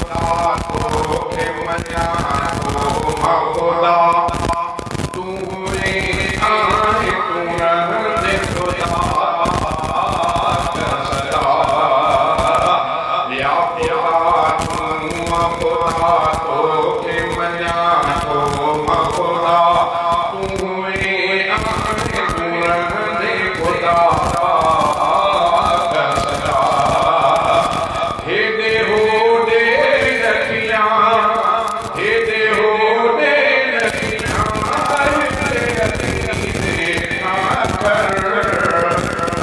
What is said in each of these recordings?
तोखे मञा थो मां ख़ुदा तूं ई आहीं तूं रहंदे ख़ुदा सदा या ख़ुदा तूं ख़ुदा तोखे मञा थो मां ख़ुदा तूं ई आहीं तूं रहंदे ख़ुदा सदा हेॾे होॾे रखियां हेॾे होॾे रखियां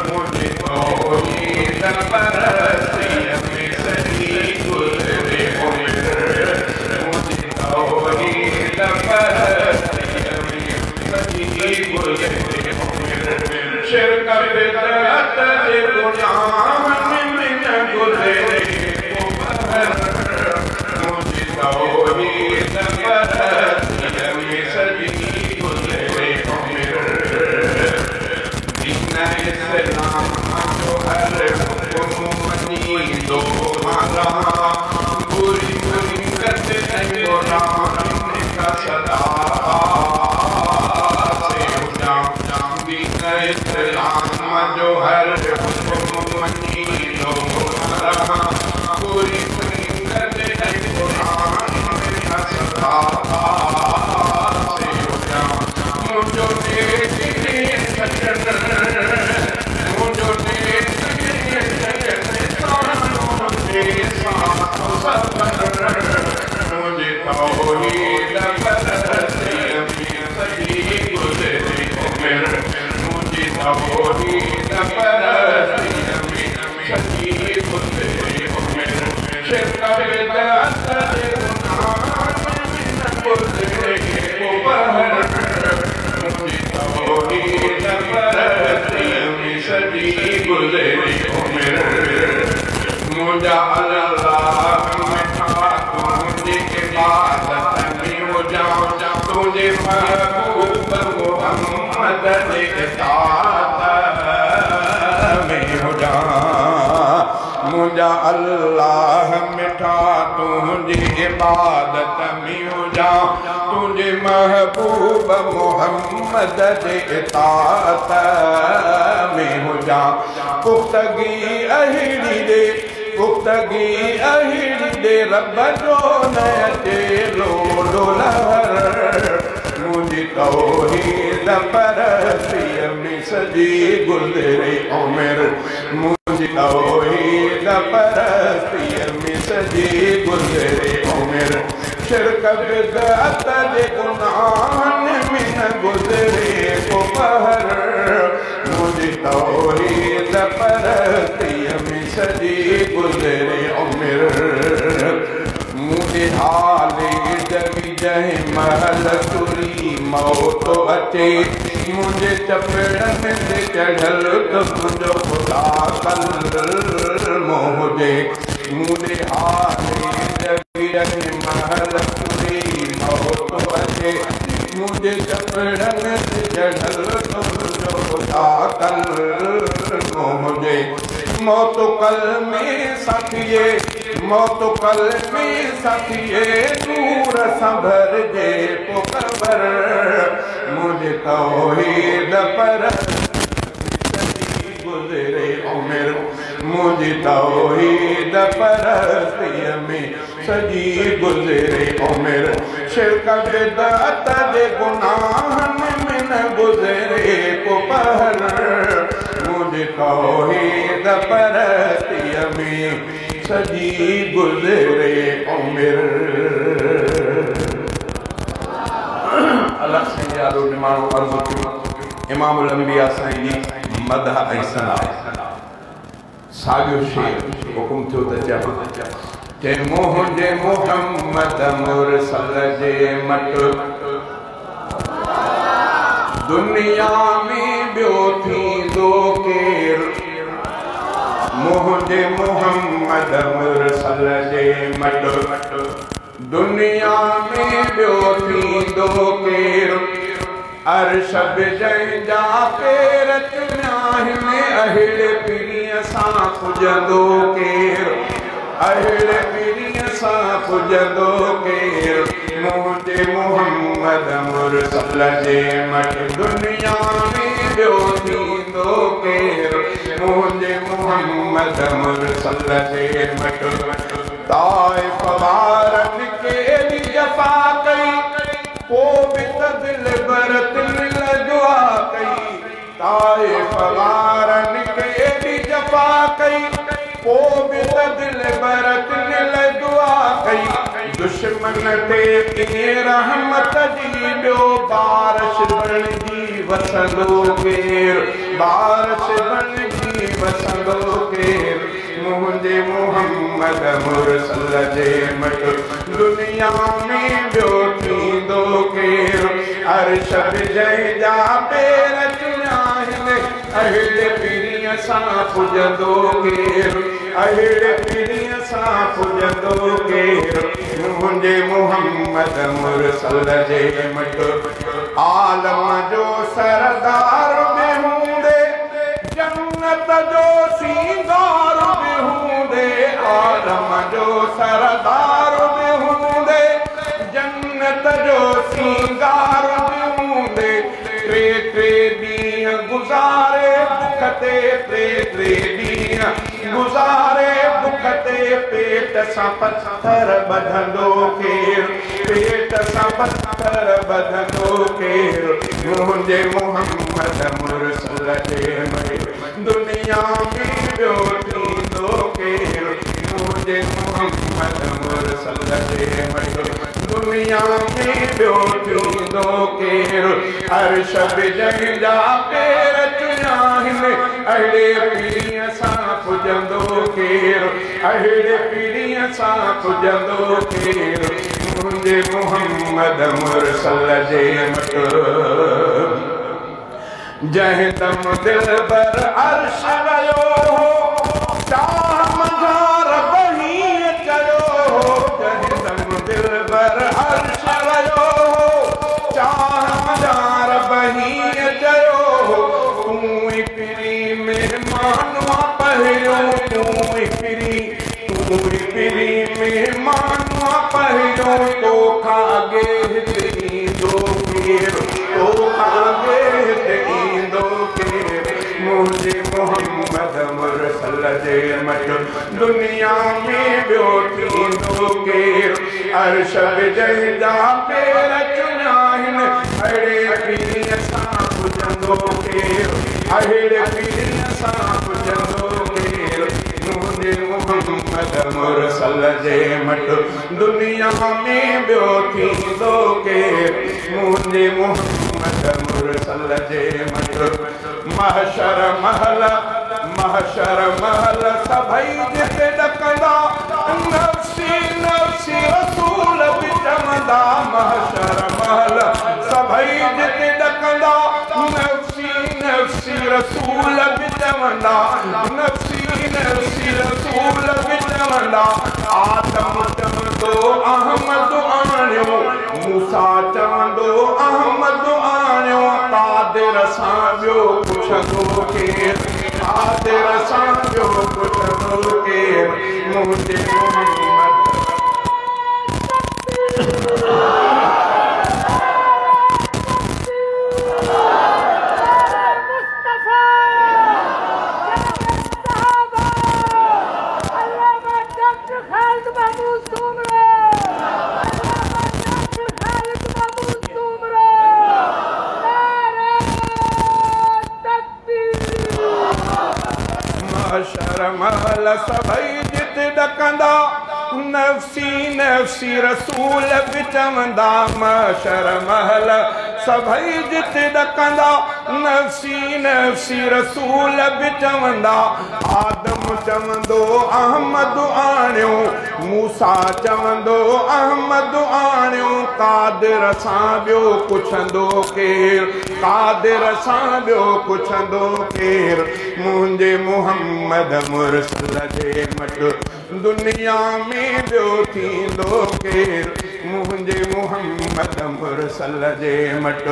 मुंहिंजी तौहीद परस्तीअ में सॼी गुज़रे उमिर मुंहिंजी तौहीद परस्तीअ में सॼी गुज़रे उमिर शिरक बिदअत जे गुनाहनि में न गुज़रे उमर मुंहिंजी तौहीद परस्तीअ में सॼी गुज़रे उमिर दीन इस्लाम जो हर हुकुम मञींदो मां रहां बुरी संगत ऐं बुराइन खां सदा पासे हुजां दीन इस्लाम जो हर हुकुम मञींदो मां रहां बुरी संगत ऐं बुराइन खां सदा पासे हुजां मुंहिंजो नेक सजन मुंहिंजो नेक सजन मुंहिंजी तौहीद परस्तीअ में सॼी गुज़रे उमिर मुंहिंजी तौहीद परस्तीअ में सॼी गुज़रे उमिर शिरक बिदअत जे गुनाहनि में न गुज़रे उमर मुंहिंजी तौहीद परस्तीअ में सॼी गुज़रे उमिर मुंहिंजा अल्लाह मिठा तुंहिंजी इबादत में हुजां तुंहिंजे महबूब मुहम्मद जे इताअत में हुजां मुंहिंजा अल्लाह मिठा तुंहिंजी इबादत में हुजां तुंहिंजे महबूब मुहम्मद जे इताअत में हुजां पुख़्तगी अहिड़ी ॾे पुख़्तगी अहिड़ी ॾे रब जो न अचे लोॾो लहर मुंहिंजी तौहीद परस्तीअ में सॼी गुज़रे उमिर मुंहिंजी तौहीद परस्तीअ में सॼी गुज़रे उमिर शिरक बिदअत जे गुनाहनि में न गुज़रे को पहर मुंहिंजी तौहीद परस्तीअ में सॼी गुज़रे उमिर मुंहिंजे हाले जवी जंहिं महिल तुरी मौत अचे मुंहिंजे चपड़नि ते चढ़ियल तुंहिंजो ख़ुदा कलमो हुजे मुंहिंजे हाले जवी जंहिं महिल तुरी मौत अचे मुंहिंजे चपड़नि ते चढ़ियल तुंहिंजो ख़ुदा कलमो हुजे मौत कलमे सां थिए मौत कलमे सां थिए नूर सां भरिजे पोइ क़बर मुंहिंजी तौहीद परस्ती गुज़रे उमिर मुंहिंजी तौहीद परस्तीअ में सॼी गुज़रे उमिर शिरक बिदअत जे गुनाहनि में न गुज़रे को पहर मुंहिंजी तौहीद परस्तीअ में सॼी गुज़रे उमिर। अल्लाह साईं जे आॾो निमाणो अर्ज़ु कयो इमामुल अंबिया साईं जी मदह ऐं सना साॻियो शेर हुकुम थियो त चवां चए मुंहिंजे मुहम्मद मुरसल जे मट दुनिया में ॿियो थींदो केरु मुंहिंजे मुहम्मद मुरसल जे मट दुनिया में ॿियो थींदो केरु अरश बि जंहिंजा पेर चुमिया आहिनि अहिड़े पीरीअ सां पुॼंदो केरु अहिड़े पीरीअ सां पुॼंदो केरु? मुंहिंजे मुहम्मद मुरसल जे मट दुनिया में ॿियो थींदो केरु? मुंहिंजे मुहम्मद मुरसल जे मट। ताइफ़ वारनि केॾी जफ़ा कई, पोइ बि त दिलबर तिन दुआ कई। ताइफ़ वारनि केॾी जफ़ा कई, पोइ बि त दिलबर तिन दुआ कई। दुश्मन ते कीअं रहमत जी ॿियो बारिश बणिजी वसंदो केरु? बारिश बणिजी वसंदो केरु? मुंहिंजे मुहम्मद मुरसल जे मट दुनिया में ॿियो थींदो केरु? अर्श बि जंहिंजा पेर चुनिया आहिनि, अहिड़े पीरीअ सां पुॼंदो केरु? अहिड़े पीरीअ सां पुॼंदो केरु? मुंहिंजे मुहम्मद मुरसल जे मट। आलम जो सरदार बि हूंदे, जन्नत जो सिंगार बि हूंदे। आलम जो सरदार बि हूंदे, जन्नत जो सिंगार बि हूंदे। टे टे ॾींहं गुज़ारे बुख ते, टे टे ॾींहं गुज़ारे बुख ते। पेट सां पथर ॿधंदो केरु? पेट सां पथर ॿधंदो केरु? मुंहिंजे मुहम्मद मुरसल जे मट दुनिया में ॿियो थींदो केरु? मुंहिंजे मुहम्मद मुरसल जे मट दुनिया में ॿियो थींदो केरु? अर्श बि जंहिंजा पेर चुनिया आहिनि, अहिड़े पीरीअ सां पुॼंदो केरु? अहिड़े पीरीअ सां पुॼंदो केरु? मुंहिंजे मुहम्मद मुरसल जे मट। जंहिं दम दिलबर अर्श वियो हो, चाह मंझां रब हीअं चयो हो। जंहिं दम दिलबर अर्श वियो हो, चाह मंझां रब हीअं चयो हो। तूं ई पिरी महिमान पहिरियों, तूं ई पिरी, तूं ई पिरी महिमान पहिरियों। तोखां अॻे हिते ईंदो केरु? तोखां अॻे हिते ईंदो केरु? मुंहिंजे मुहम्मद मुरसल जे मट दुनिया में ॿियो थींदो केरु? अर्श बि जंहिंजा पेर चुनिया आहिनि, अहिड़े पीरीअ सां पुॼंदो केरु? अहिड़े पीरीअ सां पुॼंदो केरु? मुंहिंजे मुहम्मद मुरसल जे मट दुनिया में ॿियो थींदो केरु? मुंहिंजे मुहम्मद मुरसल जे मट। महशर महल, महशर महल सभई जिते ॾकंदा, नफ़्सी नफ़्सी रसूल बि चवंदा। महशर महल सभई जिते ॾकंदा, नफ़्सी नफ़्सी रसूल बि चवंदा। नफ़्सी नफ़्सी रसूल बि चवंदा। आदम चवंदो अहमद आणियो, मूसा चवंदो अहमद आणियो। कादिर सां ॿियो पुछंदो केरु? कादिर सां ॿियो पुछंदो केरु? मुंहिंजे मुहम्मद महल सभई जिते ॾकंदा, नफ़्सी नफ़्सी रसूल बि चवंदा। महशर महल सभई जिते ॾकंदा, नफ़्सी नफ़्सी रसूल बि चवंदा। आदम चवंदो अहमद आणियो, मूसा चवंदो अहमद आणियो। कादिर सां ॿियो पुछंदो केरु? कादिर सां ॿियो पुछंदो केरु? मुंहिंजे मुहम्मद मुरसल जे मट दुनिया में ॿियो थींदो केरु? मुंहिंजे मुहम्मद मुरसल जे मट।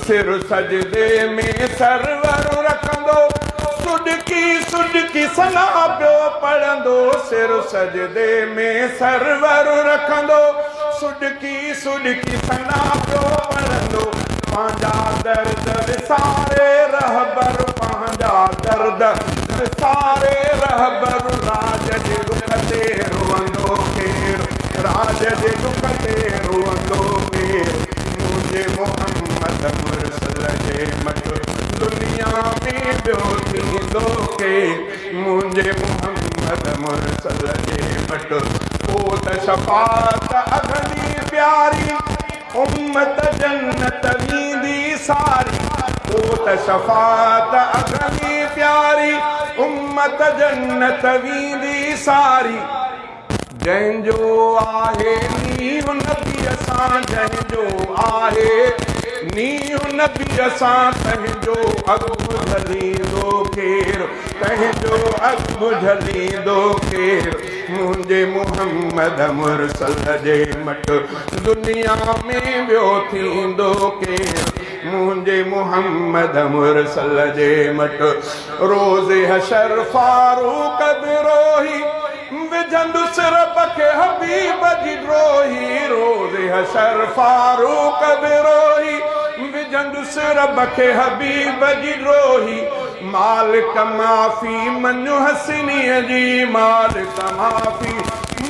सिर सजदे में सरवर रखंदो, सुॾ सुडकी सुडकी सना पियो पढ़ंदो, सिर सजदे में सरवर रखंदो। सुडकी सुडकी सना पियो पढ़ंदो, पंहिंजा दर्द विसारे रहबर, पंहिंजा दर्द विसारे रहबर। राज जे रुख ते रोअंदो केरु, राज जे रुख ते रोअंदो केरु। मुंहिंजे मोहम्मद मुरसल जे मट दुनिया में ॿियो थींदो केरु। मुंहिंजे मोहम्मद मुरसल जे मट पोइ त शफ़ात अघंदी प्यारी, उम्मत जन्नत वींदी सारी। पोइ त शफ़ात अघंदी प्यारी, उम्मत जन्नत वींदी सारी। जंहिंजो आहे नींहुं नबी सां, जंहिंजो आहे नींहुं नबी सां, तंहिंजो अॻु झलींदो केरु, तंहिंजो अॻु झलींदो केरु। मुंहिंजे मोहम्मद मुरसल जे मट दुनिया में ॿियो थींदो केरु। मुंहिंजे मोहम्मद मुरसल जे मट रोज़ हशर फारूक बिरोही, विझंदुसि रब खे हबीब जी ड्रोही। रोज़ हशर फारूक बिरोही, विझंदुसि रब खे हबीब जी ड्रोही। मालिक माफ़ी मञ हसनीअ जी, मालिक माफ़ी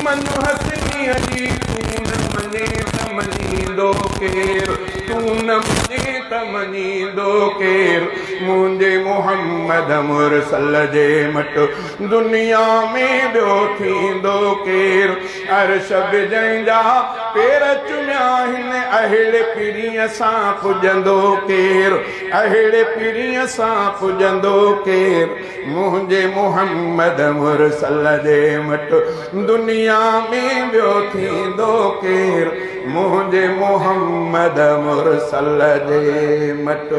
मञ हसनीअ जी। तूं न मञे त मञींदो केरु, तूं न मञे त मञींदो केरु। मुंहिंजे मोहम्मद मुरसल जे मट दुनिया में ॿियो थींदो केरु। अरश बि जंहिंजा पेर चुमिया आहिनि, अहिड़े पीरीअ सां पुॼंदो केरु, अहिड़े पीरीअ सां पुॼंदो केरु। मुंहिंजे मोहम्मद मुरसल जे मट दुनिया में ॿियो थींदो केरु। मुंहिंजे मोहम्मद मुरसल जे मट।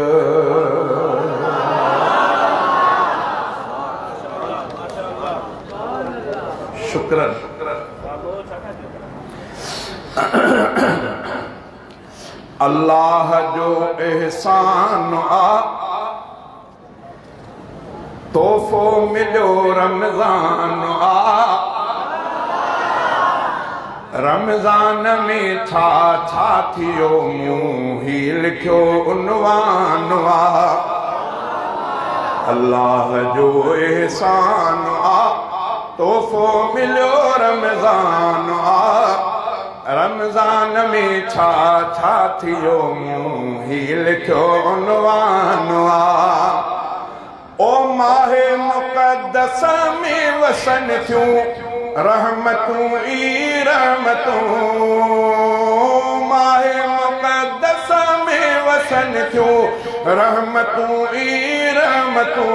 शुक्रन। अल्लाह जो एहसान आ, तोहफ़ो मिलियो रमज़ान आ। रमज़ान में छा छा थियो मूं ही लिखियो उनवान आ। अल्लाह जो एहसान आ, तोहफ़ो मिलियो रमज़ान आ। रमज़ान में छा छा थियो मूं ही लिखियो उनवान आ। ओ माहे मुक़द्दस में वसन थियूं रहमतूं ई रहमतूं। माहे मुक़द्दस में वसन थियूं रहमतूं ई रहमतूं।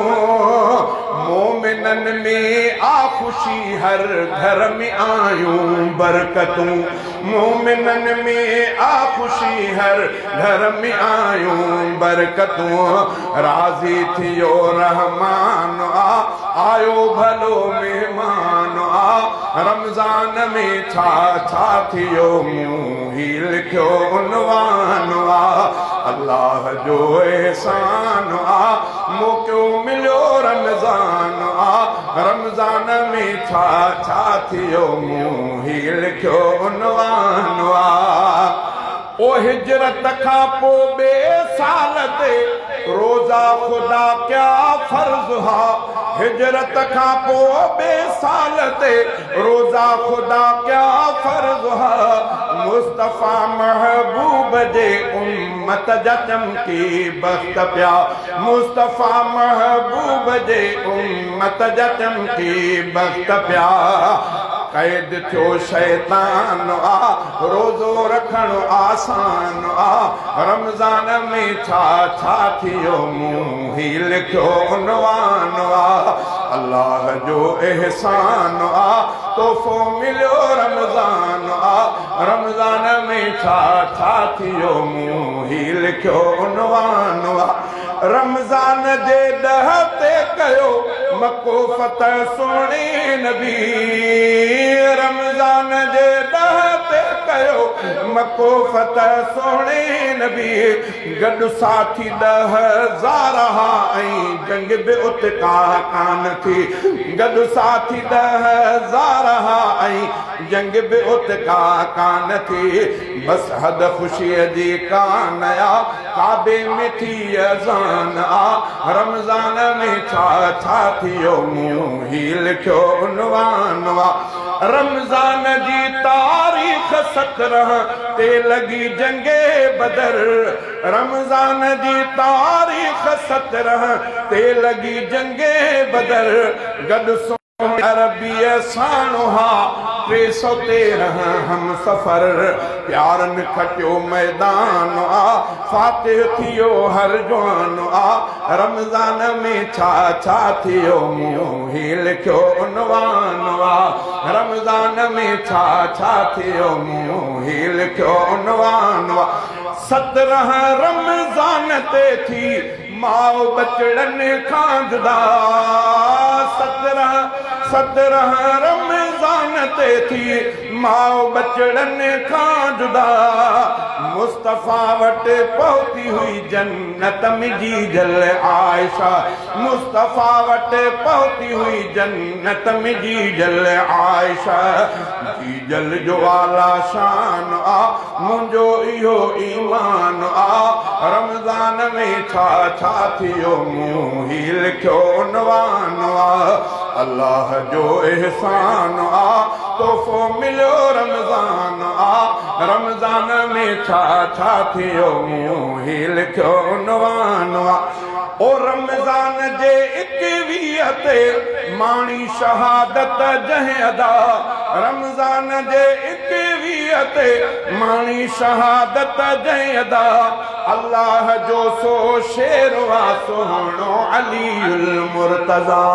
मोमिननि में आ ख़ुशी हर घर में आयूं बरकतूं। मोमिननि में आ ख़ुशी हर घर में आयूं बरकतूं। राज़ी थियो रहमान आ, आयो भलो महिमान आ। रमज़ान में छा छा थियो मूं ही लिखियो उनवान आ। अल्लाह जो एहसान आ, मौक़ो मिलियो रमज़ान आ। रमज़ान में छा छा थियो मूं ही लिखियो उनवान आ। ओ हिजरत खां पोइ ॿिए साल ते रोज़ा ख़ुदा क्या फ़र्ज़ हा। हिजरत खां पोइ ॿिए साल ते रोज़ा ख़ुदा क्या फ़र्ज़ हा। मुस्तफ़ा महबूब जे उम्मत जा चमकी बख़्त पिया। मुस्तफ़ा महबूब जे उम्मत जा चमकी बख़्त पिया। क़ैद थियो शैतान आ, रोज़ो रखणु आसान आ। रमज़ान में छा छा थियो मूं ही लिखियो उनवान आ। अल्लाह जो एहसान आ, तोहफ़ो मिलियो रमज़ान आ। रमज़ान में छा छा थियो मूं ही लिखियो उनवान आ। रमज़ान जे ॾह ते कयो मको फतह सुहिणे नबी। रमज़ान जे ॾह ते कयो मको फतह सोणे नबी गॾु साथी 10,000 हा ऐं जंग बि उते का कान थी। गॾु साथी 10,000 हा ऐं जंग बि उते का कान थी। बस हद ख़ुशीअ जी कान आ काबे में थी अज़ान आ। रमज़ान में छा छा थियो मूं ही लिखियो उनवान आ। रमज़ान जी तारीख़ 17 ते लॻी जंगे बदर। रमज़ान जी तारीख़ 17 ते लॻी जंगे बदर। गॾु अरबीअ साण हा 313 हम सफ़र। प्यारनि खटियो मैदान आ फातिह थियो हर जवान आ। रमज़ान में छा छा थियो मूं ही लिखियो उनवान आ। रमज़ान में छा छा थियो मूं ही लिखियो उनवान आ। 17 रमज़ान ते थी माउ बचड़नि खां जुदा। 17 रमज़ान ते थी माउ बचड़नि खां जुदा। मुस्तफ़ा वटि पहुती हुई जन्नत में जीजल आयशा। मुस्तफ़ा वटि पहुती हुई जन्नत में जीजल आयशा। जीजल जो आला शान आ मुंहिंजो इहो ईमान आ। रमज़ान में छा छा थियो मूं ही लिखियो उनवान आ। अल्लाह जो एहसान आ तोहफ़ो मिलियो रमज़ान आ। रमज़ान में छा छा थियो मूं ही लिखियो उनवान आ। ओ रमज़ान जे 21 ते माणी शहादत जंहिं अदा। रमज़ान जे 21 ते माणी शहादत जंहिं अदा। अल्लाह जो सो शेर आ सुहिणो अली मुर्तज़ा।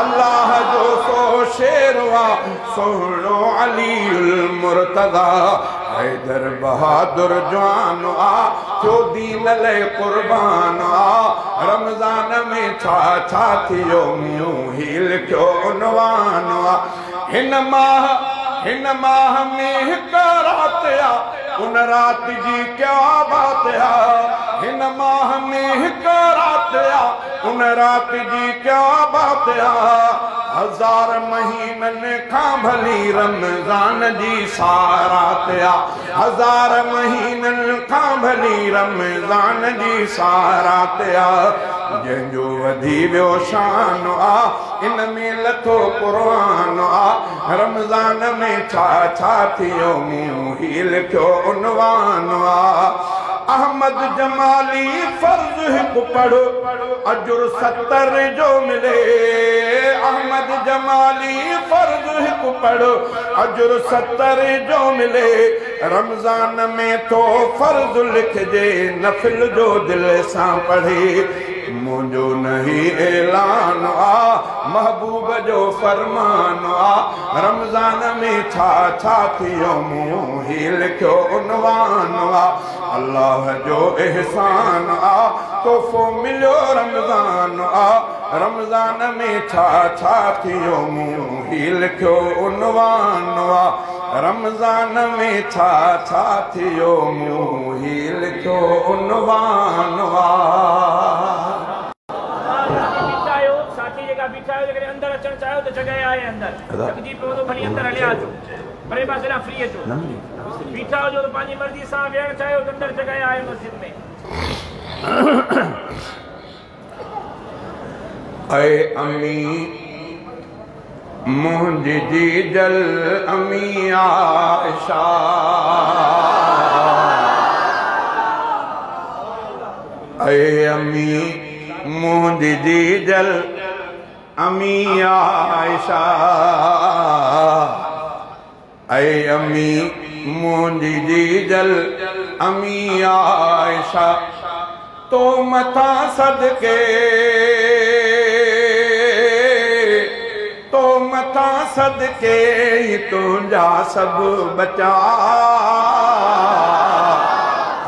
अल्लाह जो सो शेर आ सुहिणो अली मुर्तज़ा। हैदर बहादुर जवान आ थियो दीन लाइ क़ुर्बान आ। रमज़ान में छा छा थियो मूं ही लिखियो उनवान आ। हिन माह में हिकु राति आ उन राति जी क्या बात आ। हिन माह में हिकु राति आ उन राति जी क्या बात आ। 1000 महीननि खां भली रमज़ान जी सा राति आ। 1000 महीननि खां भली रमज़ान जी सा राति आ। जंहिंजो वधी वियो शान आ इन में लथो क़ुरान आ। रमज़ान में छा छा थियो मूं ही लिखियो उनवान आ। अहमद जमाली फ़र्ज़ हिकु पढ़ अजुर 70 जो मिले। अहमद जमाली फ़र्ज़ हिकु पढ़ अजुर 70 जो मिले। रमज़ान में थो फ़र्ज़ लिखिजे नफ़िल जो दिल सां पढ़े। मुंहिंजो नहीं ऐलान आ महबूब जो फरमान आ। रमज़ान में छा छा थियो मूं ही लिखियो उनवान आ। अल्लाह जो एहसान आ तोहफ़ो मिलियो रमज़ान आ। रमज़ान में छा छा थियो मूं ही लिखियो उनवान आ। रमज़ान में छा छा थियो मूं ही लिखियो उनवान आ। अंदर अचण चाहियो त जॻह आहे अंदरि थकिजी पवंदो भली अंदरि हलिया अचो परे पासे ॾांहुं फ्री अचो। बीठा हुजो त पंहिंजी मर्ज़ी सां वेहण चाहियो त अंदरि जॻह आहे मस्जिद में। ऐ अम्मी मुंहिंजी जीजल अम्मी आयशा। ऐ अम्मी मुंहिंजी जीजल अम्मी आयशा। ऐ अम्मी मुंहिंजी जीजल अम्मी आयशा। तो मथां सदके तो मथां सदके तुंहिंजा सभु बचा।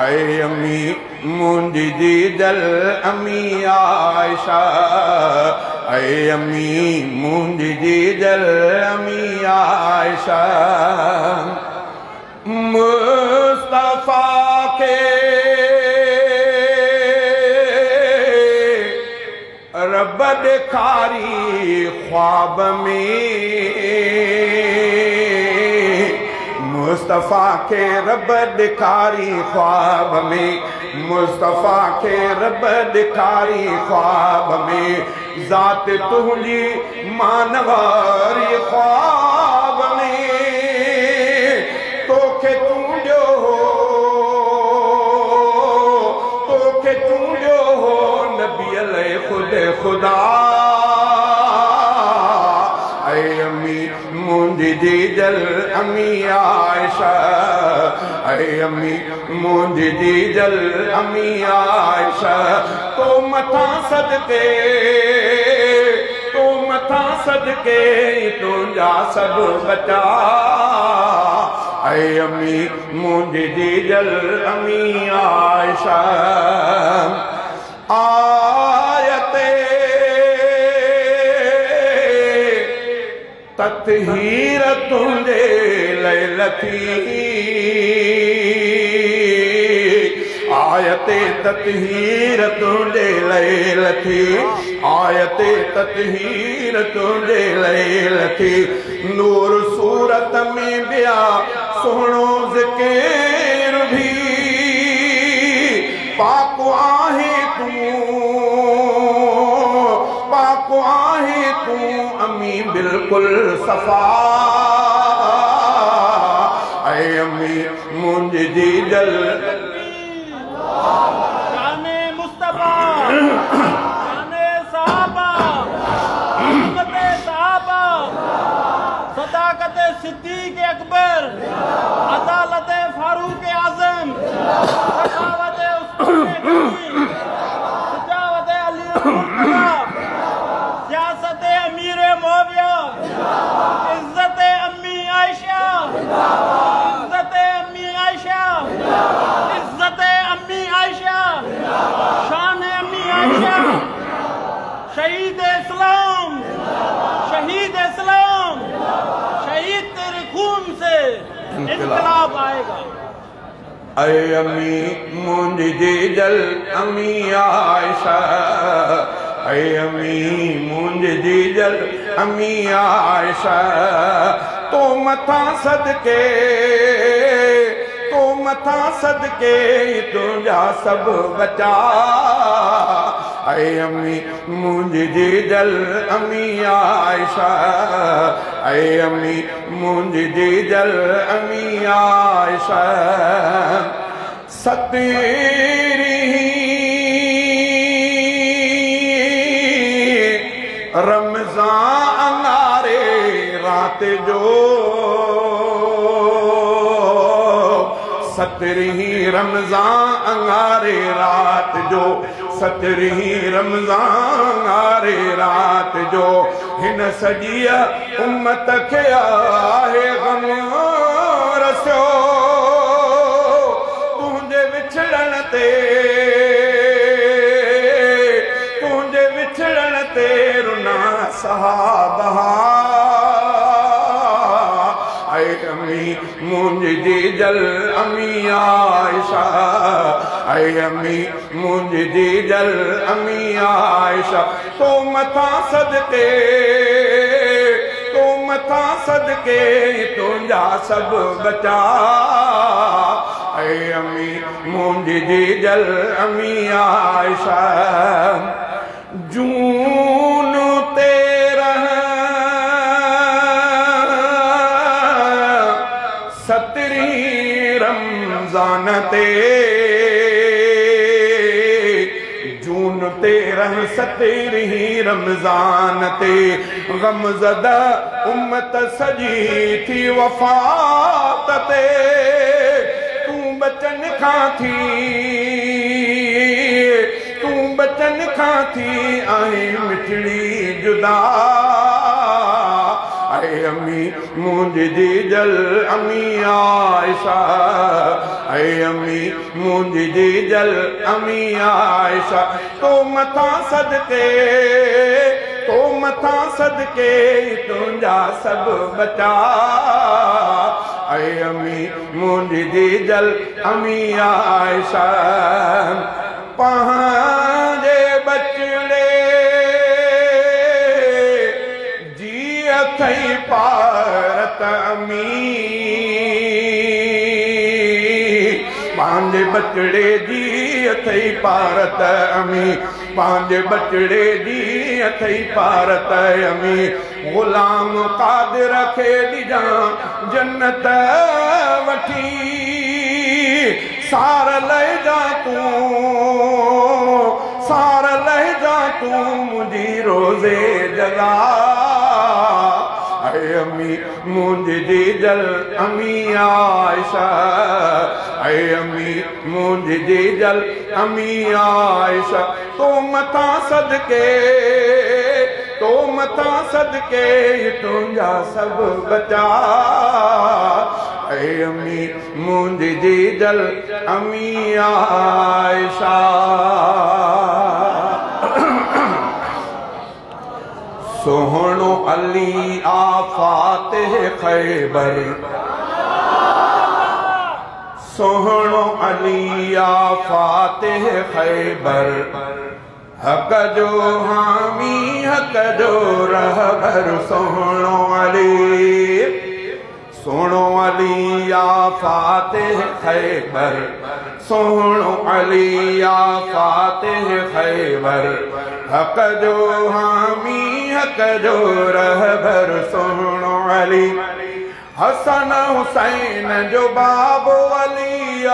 ऐ अम्मी मुंहिंजी जीजल अम्मी आयशा। ऐ अम्मी मुंहिंजी जीजल अम्मी आयशा। मुस्तफ़ा ॾेखारी ख़्वाब में, मुस्तफ़ा खे रब ॾेखारी ख़्वाब में, मुस्तफ़ा खे रब ॾेखारी ख़्वाब में, ज़ात तुंहिंजी मानवारी ख़्वाब में, तोखे चूंडियो हो, तोखे चूंडियो हो नबी अलैहि ख़ुद ख़ुदा। ऐ अम्मी मुंहिंजी जीजल अम्मी आयशा, ऐ अम्मी मुंहिंजी जीजल अम्मी आयशा, तो मथां सदके, तो मथां सदके तुंहिंजा सभु बचा। ऐ अम्मी मुंहिंजी जीजल अम्मी आयशा। आयते ततहीर तुंहिंजे लाइ लथी, आयते ततहीर तुंहिंजे लाइ लथी, आयते ततहीर तुंहिंजे लाइ लथी, नूर सूरत में ॿिया सुहिणो ज़िक्र भी, पाक आहे तूं, पाक आहे तूं अम्मी बिल्कुल सफ़ा। ऐ अम्मी मुंहिंजी जीजल शान मुस्तफ़ा, शान सहाबा, रहमत सहाबा, सदाकत सिद्दीक अकबर, अदालत फारूक आज़म, सखावत उस्मान गनी, सजावत अली मुर्तज़ा, सियासत अमीर मुआविया, इज्जत अम्मी आयशा, इज्जत अम्मी आयशा, इज्जत अम्मी आयशा, शान अम्मी आयशा, शहीद इस्लाम, शहीद इस्लाम, शहीद तेरे खून से इनकलाब आएगा। ऐ अम्मी मुंहिंजी जीजल अम्मी आयशा, ऐ अम्मी मुंहिंजी जीजल अम्मी आयशा, तो मथां सदके, तो मथां सदके तुंहिंजा सभु बचा। ऐ अम्मी मुंहिंजी जीजल अम्मी आयशा, ऐ अम्मी मुंहिंजी जीजल अम्मी आयशा। सतीरी रमज़ान अंगारे रात जो, सतरहीं रमज़ान अंगारे रात जो, सतरहीं रमज़ान अंगारे रात जो, हिन सॼी उम्मत खे आहे ग़म रसियो, तुंहिंजे विछड़ण ते, तुंहिंजे विछड़ण ते रुना सहाबा। ऐ अम्मी मुंहिंजी जीजल अम्मी आयशा, ऐ अम्मी मुंहिंजी जीजल अम्मी आयशा, तो मथां सदके, तो मथां सदके तुंहिंजा सभु बचा। ऐ अम्मी मुंहिंजी जीजल अम्मी आयशा। जून 13 सतरहीं रमज़ान ते, जून 13 सतरहीं रमज़ान ते, ग़मज़दा उम्मत सॼी थी वफ़ात ते, तूं बचन खां थी, तूं बचन खां थी आहे मिठड़ी जुदा। ऐ अम्मी मुंहिंजी जीजल अम्मी आयशा, ऐ अम्मी मुंहिंजी जीजल अम्मी आयशा, तो मथां सदके, तो मथां सदके तुंहिंजा सभु बचा। ऐ अम्मी मुंहिंजी जीजल अम्मी आयशा। पंहिंजे बचड़े अथई पारत अमी पंहिंजे बचड़े जी अथई पारत अमी पंहिंजे बचड़े जी अथई पारत अमी ग़ुलाम क़ादिर खे ॾिजां जन्नत वठी सार लहिजां तूं सार लहिजां तूं मुंहिंजी रोज़े जज़ा ऐ अम्मी मुंहिंजी जीजल अम्मी आयशा ऐ अम्मी मुंहिंजी जीजल अम्मी आयशा तो मथां सदके तो मथां सदके तुंहिंजा सभु बचा ऐ अम्मी मुंहिंजी जीजल अम्मी आयशा। सोहणो अली आ फातिह खैबर सोहणो अली आ फातिह खैबर हक जो हामी हक जो रहबर सोहणो अली सोहणो अली आ फातिह खैबर सोहणो अली आ फातिह खैबर हक जो हामी हक जो रहबर सोहणो अली हसन हुसैन जो बाबो अली आ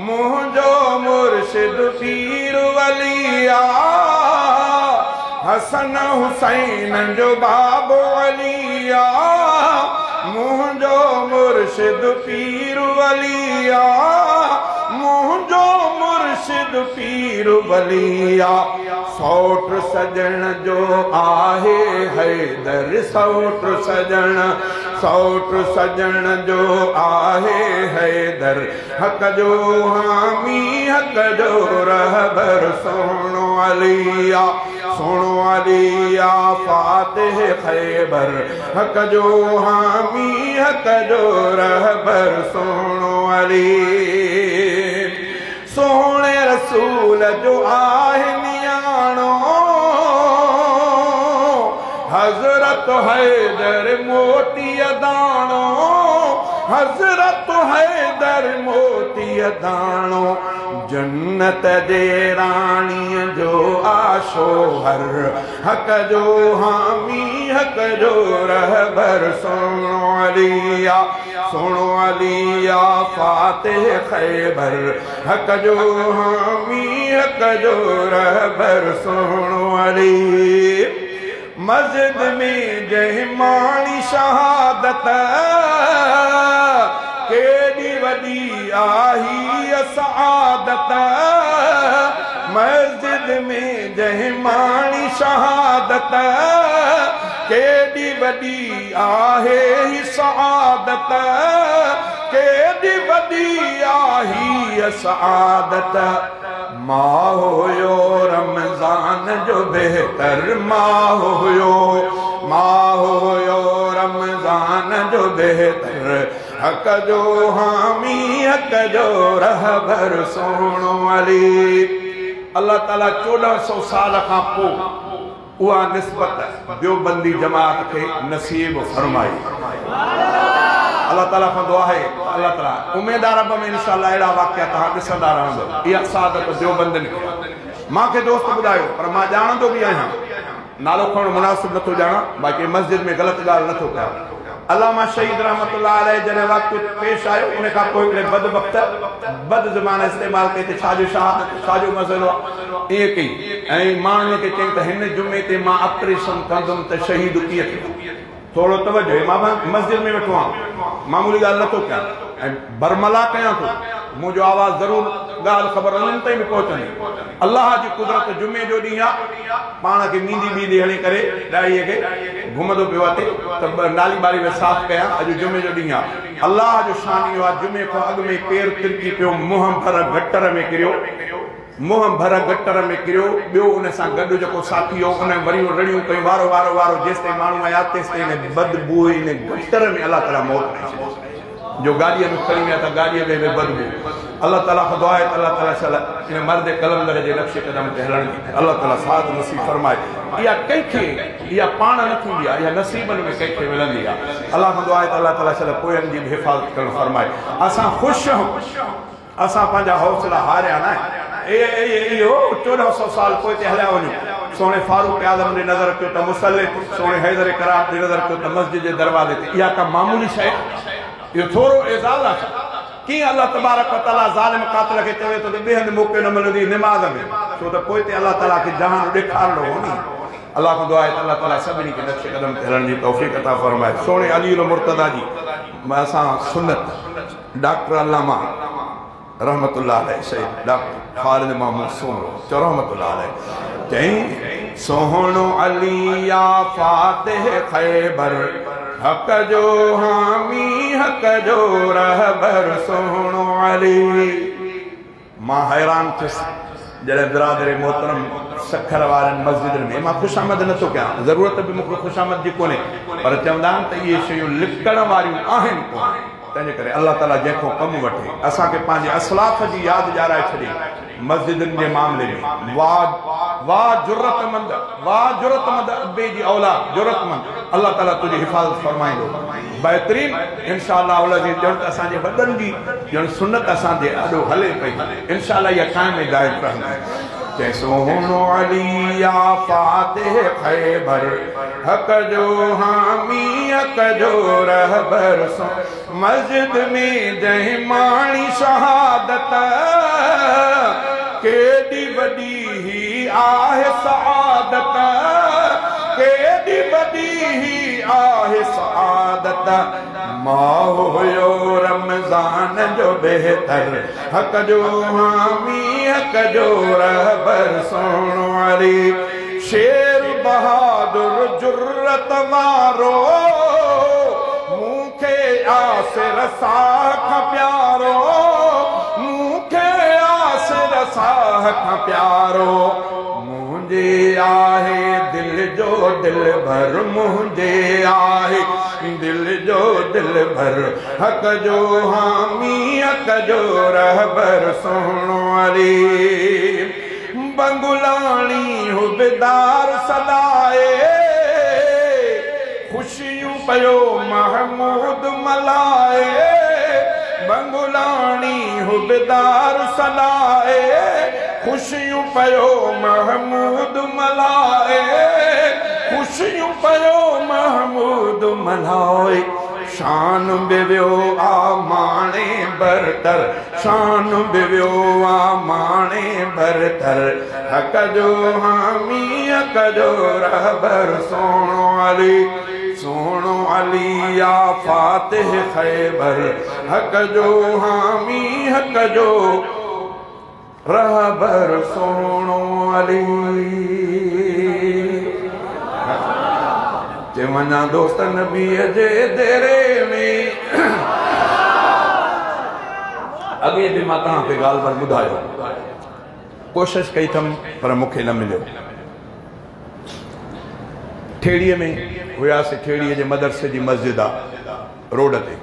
मुंहिंजो मुर्शिद पीर वली आ हसन हुसैन जो बाबो अली आ मुंहिंजो मुर्शिद पीर वली आ मुंहिंजो मुर्शिद पीर वली आ सौट सजण जो आहे हैदर सौट सजण जो आहे हैदर हक जो हामी हक जो रहबर सोहणो अली आ सोहणो अली आ फातिह खैबर हक जो हामी हक जो रहबर सोहणो अली सोहणे रसूल जो आहे नियाणो हज़रत हैदर मोती दाणो हज़रत हैदर मोती दाणो जन्नत जे राणीअ जो आशोहर हक जो हामी हक जो रहबर सोहणो अली आ सोहणो अली आ फातिह खैबर हक जो हामी हक जो रहबर सोहणो अली। मस्जिद में जंहिं माणी शहादत केॾी वॾी आहे सआदत मस्जिद में जंहिं माणी शहादत केॾी वॾी आहे सआदत केॾी वॾी आहे सआदत। मां हुयो रमज़ान जो बेहतर मां हुयो रमज़ान जो बेहतर हक जो हामी हक जो रहबर सोहणो अली। अल्लाह ताला 1400 साल खां पोइ उहा निस्बत देवबंदी जमात खे नसीब फरमाई। अल्लाह ताला खां दुआ आहे अल्लाह ताला उमेद अरब में इंशाअल्लाह अहिड़ा वाक़िया तव्हां ॾिसंदा रहंदव। इहा सादत देवबंदनि खे मूंखे दोस्त ॿुधायो पर मां ॼाणंदो बि आहियां, नालो खणणु मुनासिब नथो ॼाणां, बाक़ी मस्जिद में ग़लति ॻाल्हि नथो कयां। अलामा शहीद रहमतुल्लाह अलैह जॾहिं वक़्तु पेश आयो उन खां पोइ हिकिड़े बदबख़्त बद ज़बान इस्तेमालु कई त छाजो शहादत छाजो मसइलो आहे ईअं कई ऐं माण्हुनि खे चयईं त हिन जुमे ते मां ऑपरेशन कंदुमि त शहीद कीअं थियो। थोरो तवजो, मां मस्जिद में वेठो आहियां, मामूली ॻाल्हि नथो कयां ऐं बरमला कयां थो, मुंहिंजो आवाज़ ज़रूरु ॻाल्हि ख़बर उन्हनि ताईं बि पहुचंदी। अल्लाह जी कुदरत जुमे जो ॾींहुं आहे, पाण खे मींदी बींदी हणी करे ॾाढ़ीअ खे घुमंदो पियो आहे त नाली ॿारी में साफ़ कयां, अॼु जुमे जो ॾींहुं आहे। अल्लाह जो शान इहो आहे, जुमे खां अॻु में पेर तिरकी पियो, मुंहं भर गटर में किरियो, मुंहं भर गटर में किरियो। ॿियो उन सां गॾु जेको साथी हो उन वरी रड़ियूं कयूं, वारो वारो वारो जेसि ताईं माण्हू आया तेसि ताईं हिन बदबू इन गटर में अल्लाह ताला मौत ॾेई छॾी। जो गाॾीअ में खणी विया त गाॾीअ में बि बदबू। अल्लाह ताला खां दुआ आहे त अल्लाह ताला इंशाअल्लाह इन मर्द कलंदर जे नक्श कदम ते हलण जी अल्लाह ताला साथ नसीब फरमाए। इहा कंहिंखे इहा पाण न थींदी आहे, इहा नसीबनि में कंहिंखे मिलंदी आहे। अल्लाह खां दुआ आहे त अल्लाह ताला इंशाअल्लाह पोयनि जी बि हिफाज़त करणु फरमाए। असां ख़ुशि आहियूं, असां पंहिंजा हौसला हारिया न आहिनि। इहो 1400 साल पोइ ते हलिया वञूं। सोणे फारूक आज़म ॾे नज़र कयो त मुसल्ले, सोणे हैदर करार ॾे नज़र कयो त मस्जिद जे दरवाज़े ते। इहा का मामूली शइ? इहो थोरो एज़ाज़ आहे। कीअं अल्लाह तबारक व तआला ज़ालिम कातिल खे चवे थो त ॿिए हंधि मौक़ो न मिलंदी निमाज़ में, छो त पोइ ते अल्लाह ताला खे जहान ॾेखारिणो हो नी। अल्लाह खां दुआ आहे त अल्लाह ताला सभिनी खे नक्श कदम ते हलण जी तौफ़ीक़ अता फरमाए। सोणे अली मुर्तदा जी असां सुन्नत डॉक्टर अल्लामा रहमतुल्लाह अलैह शहीद डॉक्टर खालिद महमूद सोमरो चओ रहमतुल्लाह अलैह चई सोहणो अली या फातिह ख़ैबर हक़ जो हामी हक़ जो रहबर सोहणो अली। मां हैरान थियुसि जॾहिं बिरादर मोहतरम सखर वारनि मस्जिदुनि में, मां ख़ुशामद नथो कयां, ज़रूरत बि मूंखे ख़ुशामद जी कोन्हे, पर चवंदा आहिनि त इहे शयूं लिकण वारियूं आहिनि कोन। तंहिंजे करे अल्लाह ताला जंहिंखां कमु वठे असांखे पंहिंजे असलाफ़ जी यादि ॾियाराए छॾे मस्जिदुनि जे मामले में। वाह वाह जुरतमंद, वाह जुरतमंद अबे जी औलाद जुरतमंद, अल्लाह ताला तुंहिंजी हिफाज़त फरमाईंदो। बहितरीन इंशाअल्लाह ॼण त असांजे वॾनि जी ॼण सुन्नत असांजे आॾो हले पई, इंशाअल्लाह इहा क़ाइम ऐं दाइम रहंदी। चई सोहणो अली या फातिह ख़ैबर हक़ जो हामी हक़ जो रहबर सो मस्जिद में जंहिं माणी शहादत केॾी वॾी ही आहे सआदत, केॾी वॾी ही आहे सआदत। मां हुयो रमज़ान जो बेहतर हक़ जो हामी हक़ जो रहबर सोहणो अली। शेर बहादुर जुर्रत वारो मूंखे आसिर साह खां प्यारो, मूंखे आसिर साह खां प्यारो। मुंहिंजे आहे दिल जो दिल भर, मुंहिंजे आहे दिल जो दिल भर हक़ जो हामी हक़ जो रहबर सोहणो अली। बंगुलाणी हुबदार सदाए ख़ुशियूं पियो महमूद मलाए, बंगुलाणी हुबदार सदाए ख़ुशियूं पियो महमूद मलाए, ख़ुशियूं पियो महमूद मलाए। शान बि वियो आ माणे बरतर, शान बि वियो आ माणे बरतर हक़ जो हामी हक़ जो रहबर सोहणो अली। सोहणो अली या फातिह ख़ैबर हक़ जो हामी हक़ जो रहबर सोहणो अली। चे वञा दोस्त नबीअ जे देरे में। अॻे बि मां तव्हांखे ॻाल्हि ॿुधायो, कोशिशि कई अथमि पर मूंखे न मिलियो। ठेड़ीअ में हुयासीं, ठेड़ीअ जे मदरसे जी मस्जिद आहे रोड ते।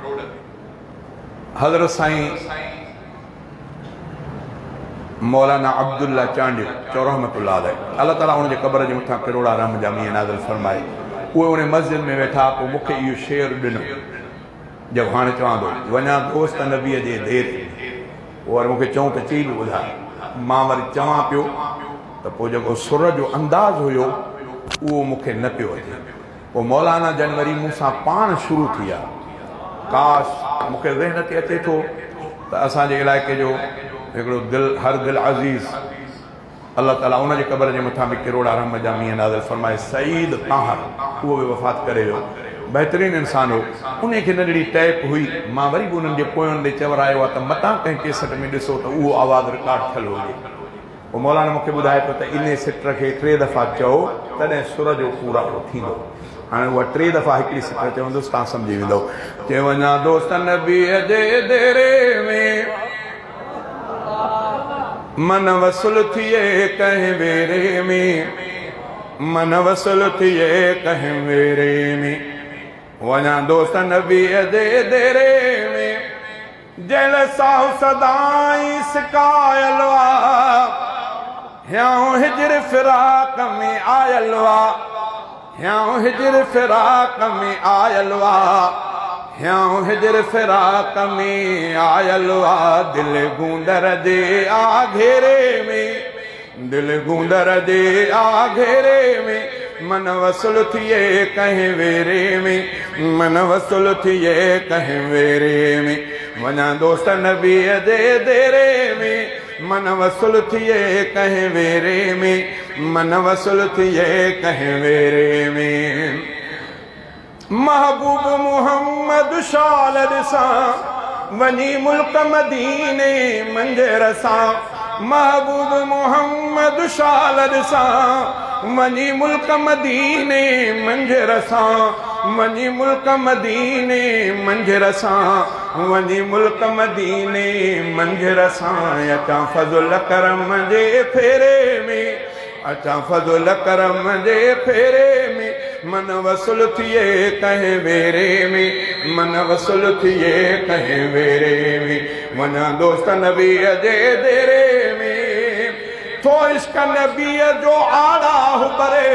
हज़रत साईं मौलाना अब्दुल्ला चांडियो चओ रहमतुल्लाह अलैह, अल्लाह ताला हुनजे क़बर जे मथां करोड़ा रहम जा मींहुं नाज़िल फरमाए। उहे उन मस्जिद में वेठा, पोइ मूंखे इहो शेर ॾिनो, जेको हाणे चवां थो, वञा दोस्त नबीअ जे देरे। पोइ वरी मूंखे चऊं त चई बि ॿुधाए, मां वरी चवां पियो त पोइ जेको सुर जो अंदाज़ हुयो उहो मूंखे न पियो अचे। पोइ मौलाना जन वरी मूंसां पाण शुरू थी विया। काश मूंखे ज़हन ते अचे थो त असांजे इलाइक़े जो हिकिड़ो दिल हर दिल अज़ीज़ अल्लाह ताला उनजे क़बर जे मथां बि करोड़ा रहम जा मींहुं नाज़िल फरमाए, सईद ताहर, उहो बि वफ़ात करे वियो, बहितरीन इंसान हो। उनखे नंढड़ी टैप हुई, मां वरी बि उन्हनि जे पोयुनि ॾे चवरायो आहे त मतां कंहिं केसट में ॾिसो त उहो आवाज़ रिकॉर्ड थियल हुजे। पोइ मौलाना मूंखे ॿुधाए पियो त इन सिट खे 3 दफ़ा चओ तॾहिं सुर जो पूरारो थींदो। हाणे उहा 3 दफ़ा हिकिड़ी सिट चवंदुसि, तव्हां सम्झी वेंदव। चए वञा दोस्त नबीअ जे देरे में मन वसल थिए कंहिं वेरे में, मन वसल थिए कंहिं वेरे में। वञा दोस्त नबीअ जे देरे में जंहिं साहु सदाई सिकायल आहे हियाऊं हिजर फिराक में आयल आहे हियाऊं हिजर फिराक में आयल आहे हियाऊं हिजर फिराक में आयल आहे दिल गूंदर जे आ घेरे में दिल गूंदर जे आ घेरे में मन वसल थिए कंहिं वेरे में मन वसल थिए कंहिं वेरे में वञा दोस्त नबीअ जे देरे में मन वसल थिए कंहिं वेरे में मन वसल थिए कंहिं वेरे में महबूब मोहम्मद शाल ॾिसां वञी मुल्क मदीने मंझि रसां महबूब मोहम्मद शाल ॾिसां वञी मुल्क मदीने मंझि रसां वञी मुल्क मदीने मंझि रसां वञी मुल्क मदीने मंझि रसां अचां फज़ुल करम जे फेरे में अचां फज़ुल करम जे फेरे में मन वसल थिए कंहिं वेरे में मन वसल थिए कंहिं वेरे में वञा दोस्त नबीअ जे देरे में थो इश्क नबीअ जो आड़ाह बरे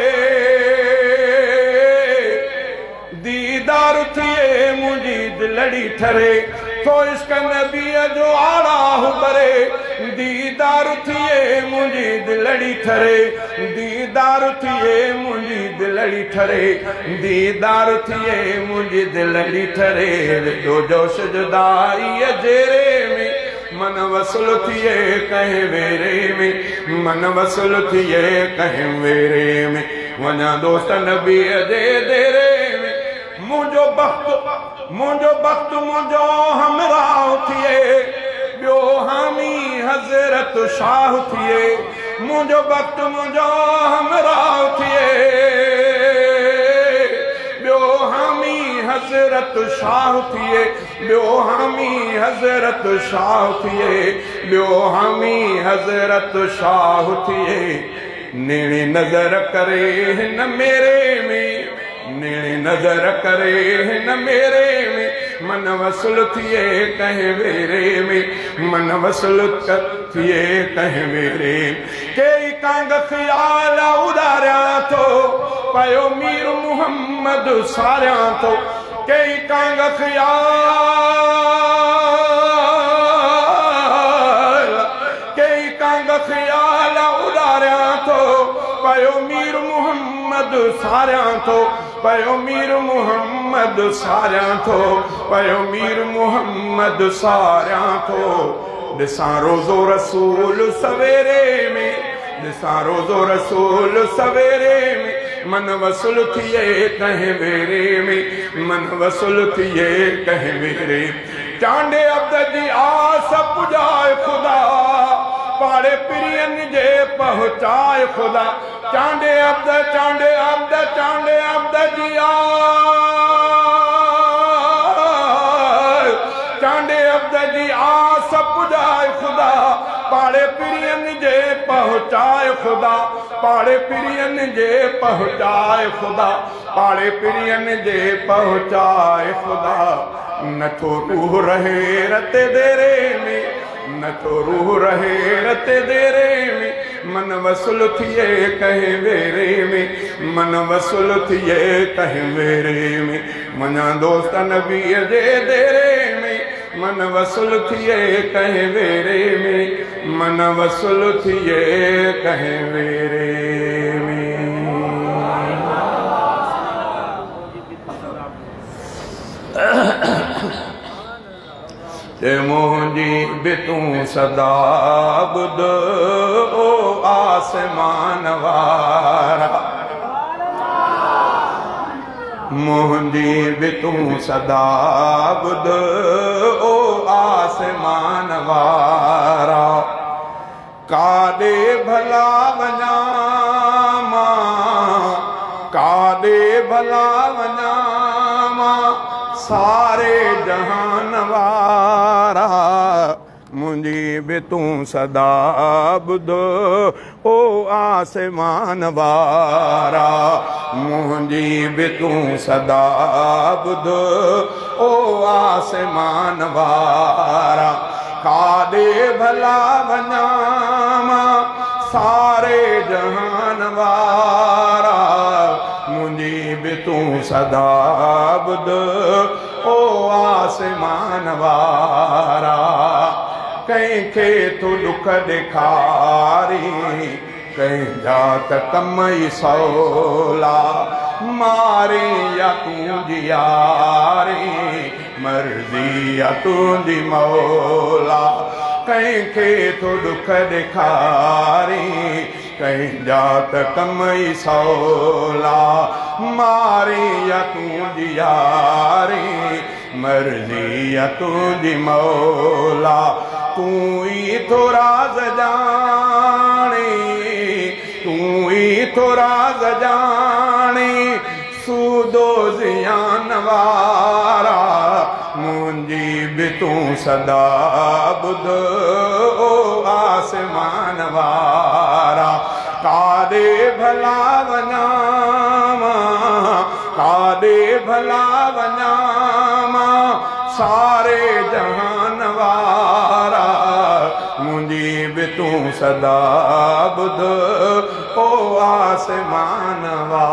दीदार थिए मुंहिंजी दिलड़ी ठरे थो इश्क नबीअ जो आड़ाह बरे दीदार थिए मुंहिंजी दिलड़ी ठरे दीदार थिए मुंहिंजी दिलड़ी ठरे दीदार थिए मुंहिंजी दिलड़ी ठरे विधो जोश जुदाईअ जेरे में मन वसल थिए कंहिं वेरे में मन वसल थिए कंहिं वेरे में वञा दोस्त नबीअ जे देरे में मुंहिंजो बख़्त मुंहिंजो हमराह थिए ॿियो हामी हज़रत शाह थिए मुंहिंजो बख़्त मुंहिंजो हमराह थिए ॿियो हामी हज़रत शाह थिए ॿियो हामी हज़रत शाह थिए ॿियो हामी हज़रत शाह थिए नेणे नज़र करे हिन मेरे में नेणे नज़र करे हिन मेरे में मन वसल थिए कंहिं वेरे में मन वसल थिए कंहिं वेरे कई कांग ख़्याल उॾारियां थो पियो मीर मोहम्मद सारियां थो कई कांग ख़्याल कई कांग ख़्याल उॾारियां थो पियो मीर मोहम्मद सारियां थो पियो मीर मोहम्मद सारियां थो पियो मीर मोहम्मद सारियां थो ॾिसां रोज़ो रसूल सवेरे में ॾिसां रोज़ो रसूल सवेरे में मन वसल थिए कंहिं वेरे में मन वसल थिए कंहिं वेरे चांडे अब्द जी आस पुॼाए ख़ुदा पाड़े पिरियनि जे पहुचाए ख़ुदा चांडे अब्द चांडे अब्द चांडे अब्द जी आस चांडे अब्द जी आस पुॼाए ख़ुदा पाड़े पिरियनि जे पहुचाए ख़ुदा पाड़े पिरियनि जे पहुचाए ख़ुदा पाड़े पिरियनि जे पहुचाए ख़ुदा नथो रूह रहे रते देरे में नथो रूह रहे रते देरे में मन वसल थिए कंहिं वेरे में मन वसल थिए कंहिं वेरे में वञा दोस्त नबीअ जे देरे में मन वसल थिए कंहिं वेरे में मन वसल थिए कंहिं वेरे में। ते मुंहिंजी बि तूं सदा ॿुध ओ आसमान वारा मुंहिंजी बि तूं सदा ॿुध ओ आसमान वारा काॾे भला वञा मां काॾे भला वञा मां सारे जहान वारा मुंहिंजी मुंहिंजी बि तूं सदा ॿुध ओ आसमान वारा, मुंहिंजी बि तूं सदा ॿुध ओ आसमान वारा। काॾे भला वञा मां सारे जहान वारा, मुंहिंजी बि तूं सदा ॿुध ओ आसमान वारा। कंहिंखे थो ॾुख ॾेखारी, कंहिंजा त कम ई सवला, मारे या तूं जियारे, मर्ज़ी या तुंहिंजी मौला। कंहिंखे थो ॾुख ॾेखारी, कंहिंजा त कम ई सवला, मारे या तूं जियारे, मर्ज़ी या तुंहिंजी मौला। तूं ई थो राज़ ॼाणे, तूं ई थो राज़ ॼाणे, सूदो ज़ियान वारा, मुंहिंजी बि तूं सदा ॿुध ओ आसमान वारा। काॾे भला वञा मां, काॾे भला वञा मां सारे जहान वारा, मुंहिंजी बि तूं सदा ॿुध ओ आसमान वारा।